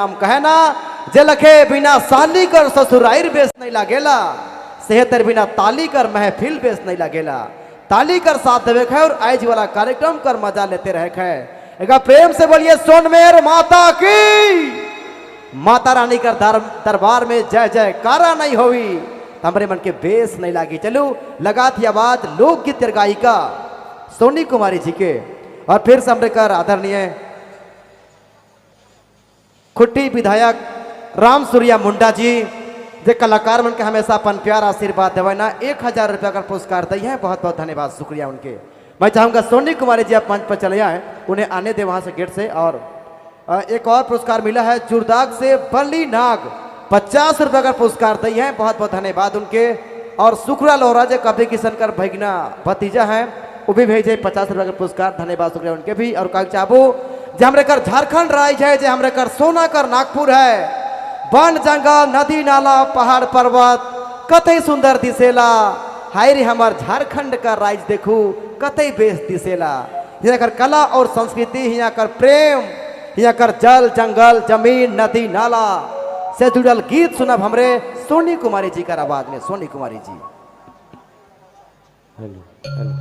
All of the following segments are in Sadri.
नाम कहे ना जे लखे बिना साली कर ससुराइर बेस नहीं लागेला, सेहतर बिना ताली कर महफिल बेस नहीं लागेला। ताली कर साथ देवे है और आइज वाला कार्यक्रम कर मजा लेते रहे है। एक प्रेम से बोलिए सोनमेर माता की। माता रानी कर दरबार में जय जयकारा नहीं होवी हमरे मन के बेस नहीं लागी। चलो लगा थी आवाज लोकगीत गायिका सोनी कुमारी जी के। और फिर से हमरे कर आदरणीय खुट्टी विधायक राम सूर्या मुंडा जी जे कलाकार मन के हमेशा अपन प्यार आशीर्वाद देवे ना 1000 रुपया का पुरस्कार दी है। बहुत बहुत धन्यवाद, शुक्रिया उनके। मैं चाहूंगा सोनी कुमारी जी आप मंच पर चले आए, उन्हें आने दे वहां से गेट से। और एक और पुरस्कार मिला है जुरदाग से बली नाग, 50 रुपये का पुरस्कार दी है। बहुत बहुत धन्यवाद उनके। और शुक्रा लोहरा जो कभी किशन कर भगना भतीजा है वो भी भेजे 50 रुपये का पुरस्कार, धन्यवाद शुक्रिया उनके भी। और कहा चाहबो जे हमरे कर झारखंड राज्य है, जे हमरे कर सोना कर नागपुर है, वन जंगल नदी नाला पहाड़ पर्वत कतई सुंदर दिसेला। हाय रे हमार झारखंड का राज्य देखू कतई बेस दिसेला। यहाँ कर कला और संस्कृति, यहाँ कर प्रेम, यहाँ कर जल जंगल जमीन नदी नाला से जुड़ल गीत सुनब हमरे सोनी कुमारी जी कर आवाज में। सोनी कुमारी जी। Hello hello.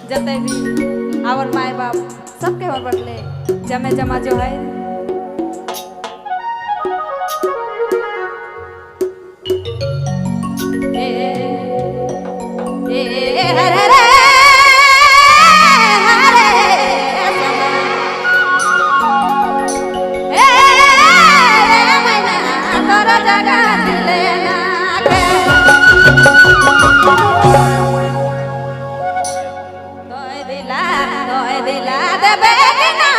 जते भी our my बाप सबके और बटले जमे जमा जो है ए ए हरे रे हरे ए मैना तोरा जगह दिले ना के तोय दिला देबे कि ना।